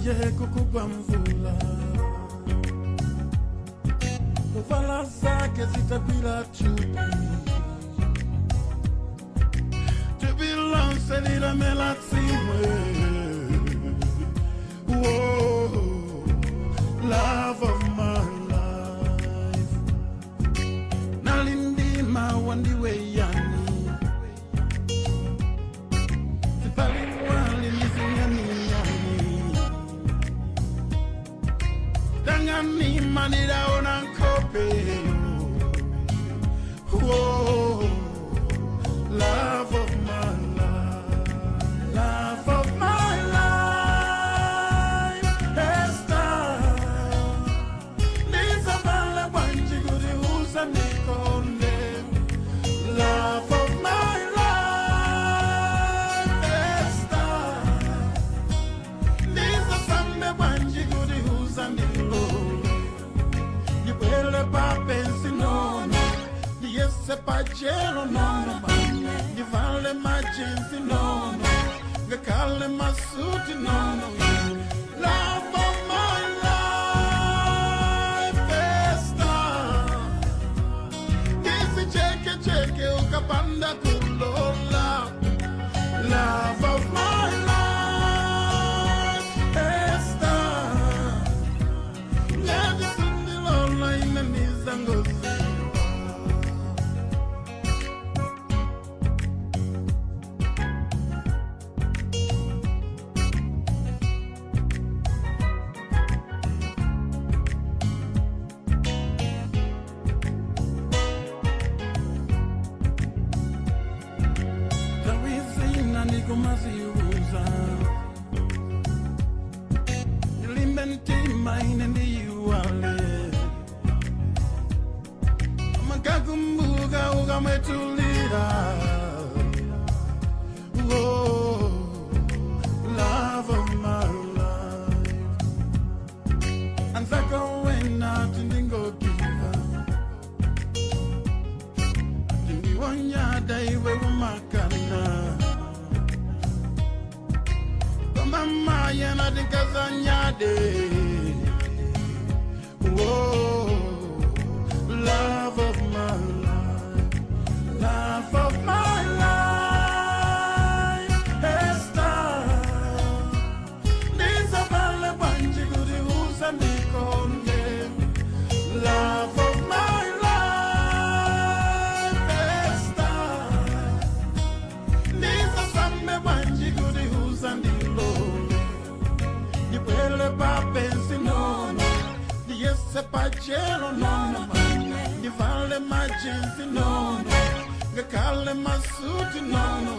Kaye kukugwa mvula, zovala zake zitagwira thupi, thupi lonse lilamela tsimwe. Whoa, love of my life, nalindima wandiwe yani sipaliwali mizinyaninyani tangani maniraona nkope. Whoa, love of my life, love of my life, Esther. Ndizavale bwanji kuti uzandikonde? Love of my life, Esther. Ndizasambe bwanji kuti uzandilole? Ndibwele papensi nono, ndiyese pajero nono, ndivale majinsi nono, ngakhale masuti nono. Love of my life, Esther. Ndisichekecheke ukapanda kulola. Love of my life, Esther. Ngati sindilola ine ndizangoziwa. Tawizina ndikumaziuza, ilimbe mtima ine ndiyiwale, makakumbuka ukamwetulira. Oh, love of my life, anzako wena tindingogiva tindiwonyada iwe umakana komama yena tinkazanyade. Whoa, love of my life, love of my life, Esther. Ndizavale bwanji kuti uzandikonde? Love of my life, Esther. Ndizasambe bwanji kuti uzandilole? Ndibwele papensi nono, ndiyese pajero nono, ndivale majinsi nono, ngakhale masuti nono.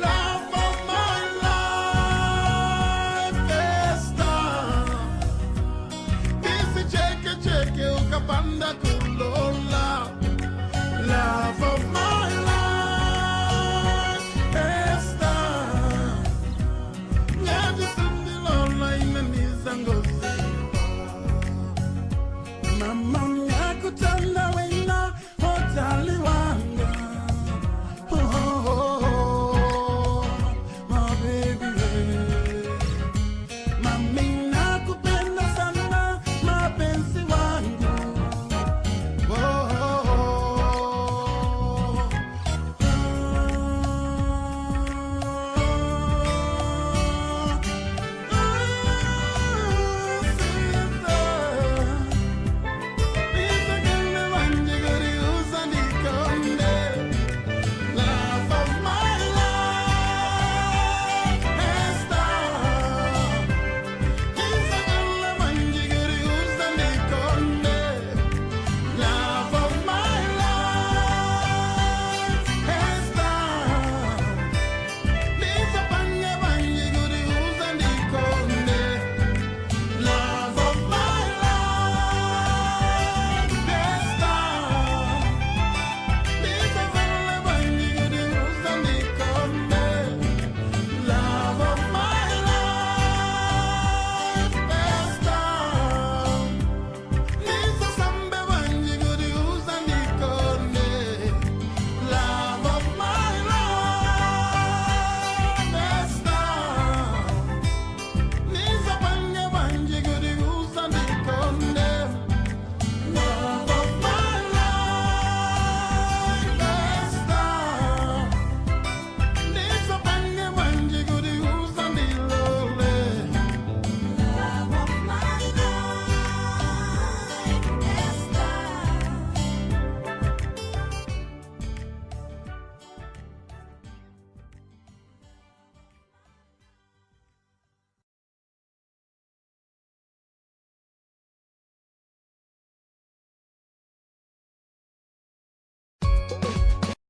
Love of my life, Esther. Ndisichekecheke ukapanda.